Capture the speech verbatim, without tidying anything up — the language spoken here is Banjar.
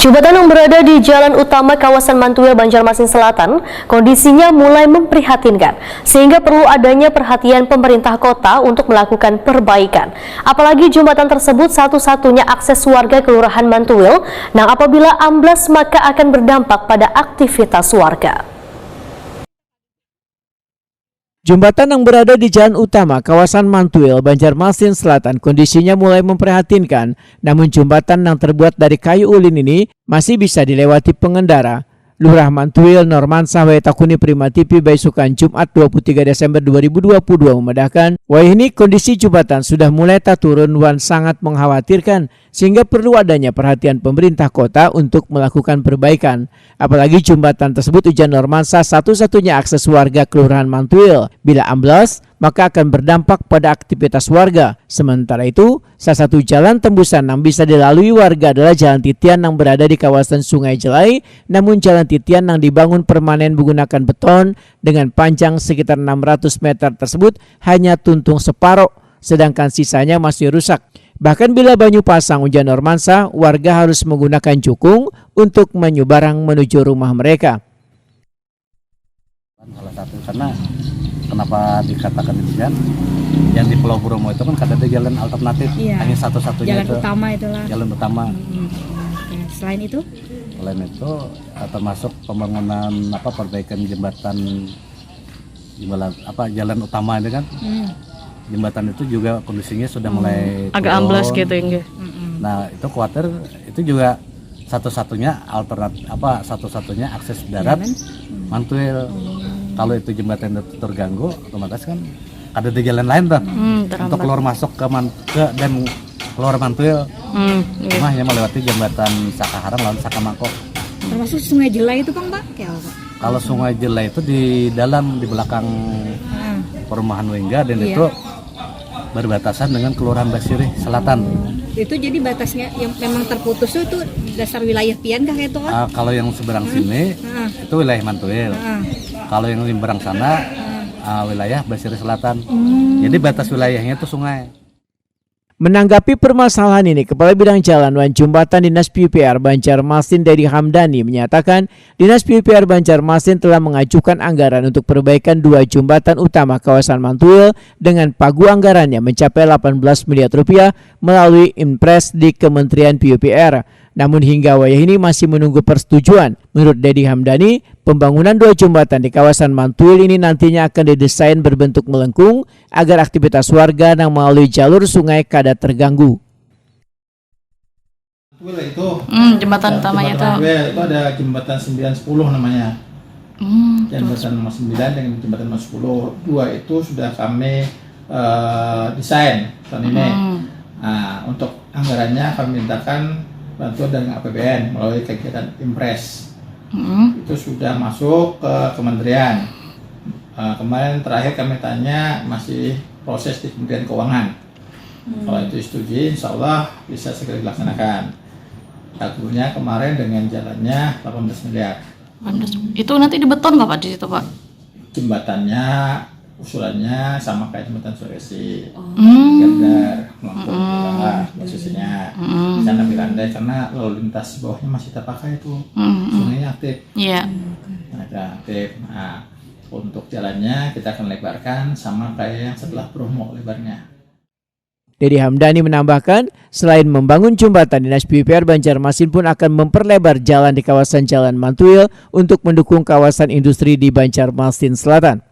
Jembatan yang berada di jalan utama kawasan Mantuil, Banjarmasin Selatan, kondisinya mulai memprihatinkan, sehingga perlu adanya perhatian pemerintah kota untuk melakukan perbaikan. Apalagi jembatan tersebut satu-satunya akses warga Kelurahan Mantuil, nang apabila amblas maka akan berdampak pada aktivitas warga. Jembatan yang berada di jalan utama kawasan Mantuil, Banjarmasin Selatan, kondisinya mulai memprihatinkan. Namun, jembatan yang terbuat dari kayu ulin ini masih bisa dilewati pengendara. Lurah Mantuil, Normansah, Wai Takuni Prima T V baisukan Jumat dua puluh tiga Desember dua ribu dua puluh dua, memadahkan, wayah ini kondisi jembatan sudah mulai taturun wan sangat mengkhawatirkan, sehingga perlu adanya perhatian pemerintah kota untuk melakukan perbaikan. Apalagi jembatan tersebut, ujar Normansah, satu-satunya akses warga Kelurahan Mantuil. Bila amblas, maka akan berdampak pada aktivitas warga. Sementara itu, salah satu jalan tembusan yang bisa dilalui warga adalah jalan titian yang berada di kawasan Sungai Jelai, namun jalan titian yang dibangun permanen menggunakan beton dengan panjang sekitar enam ratus meter tersebut hanya tuntung separuh, sedangkan sisanya masih rusak. Bahkan bila banyu pasang, ujar Normansah, warga harus menggunakan jukung untuk menyeberang menuju rumah mereka. Salah satu karena kenapa dikatakan demikian, yang di Pulau Bromo itu kan kada ada jalan alternatif, Iya. hanya satu-satunya Jalan itu utama itulah. Jalan utama. Hmm. Oke. Selain itu, Selain itu, eh, termasuk pembangunan apa perbaikan jembatan jembatan apa jalan utama itu kan, hmm. Jembatan itu juga kondisinya sudah mulai Agak turun. Amblas gitu ya, nggih. Mm-mm. Nah, itu khawatir itu juga satu-satunya alternatif apa satu-satunya akses darat Jalan. Mantuil. Kalau itu jembatan itu terganggu, otomatis kan ada di jalan lain tuh Hmm, untuk terhambat. Keluar masuk ke man ke dan keluar Mantuil. Hmm, nggih. Cuma hanya melewati jembatan Sakaharang lawan Sakamangkok. Termasuk Sungai Jelai itu, Bang, Pak? Kayak apa, Pak? Kalau Sungai Jelai itu di dalam, di belakang Ah. perumahan Wengga dan Iya. Itu berbatasan dengan Kelurahan Basirih Selatan. Itu jadi batasnya yang memang terputus tuh, tuh dasar wilayah pian kah itu, Kak? Ah, kalau yang seberang sini Ah. itu wilayah Mantuil. Ah. Kalau yang seberang sana ah, wilayah Basirih Selatan. Hmm. Jadi batas wilayahnya itu sungai. Menanggapi permasalahan ini, Kepala Bidang Jalan wan Jembatan Dinas P U P R Banjarmasin, Dedi Hamdani, menyatakan Dinas P U P R Banjarmasin telah mengajukan anggaran untuk perbaikan dua jembatan utama kawasan Mantuil dengan pagu anggarannya mencapai delapan belas miliar rupiah melalui Inpres di Kementerian P U P R. Namun, hingga wayah ini masih menunggu persetujuan. Menurut Dedi Hamdani, pembangunan dua jembatan di kawasan Mantuil ini nantinya akan didesain berbentuk melengkung agar aktivitas warga yang melalui jalur sungai kada terganggu. Mantuil itu. Hmm, jembatan utamanya itu. Mantuil itu ada jembatan sembilan sepuluh namanya. Hmm, Jembatan nomor sembilan dengan jembatan nomor sepuluh. Dua itu sudah kami eh, desain tahun ini. Hmm. Nah, untuk anggarannya kami mintakan bantuan dari A P B N melalui kegiatan Inpres. Hmm. Itu sudah masuk ke kementerian. Eh, kemarin terakhir kami tanya masih proses di Kementerian Keuangan. Kalau itu disetujui, insya Allah bisa segera dilaksanakan. Pagunya kemarin dengan jalannya delapan belas miliar. Itu nanti dibeton nggak, Pak, di situ, Pak? Jembatannya usulannya sama kayak jembatan Sulawesi, Hmm. Gandar, Melampung, Utara, posisinya. Di sana dilandai karena lalu lintas bawahnya masih terpakai itu, Hmm. sungainya aktif, Iya. ada aktif. Nah, untuk jalannya kita akan lebarkan sama kayak yang setelah Bromo lebarnya. Dedi Hamdani menambahkan, selain membangun jembatan, Dinas P U P R Banjarmasin pun akan memperlebar jalan di kawasan Jalan Mantuil untuk mendukung kawasan industri di Banjarmasin Selatan.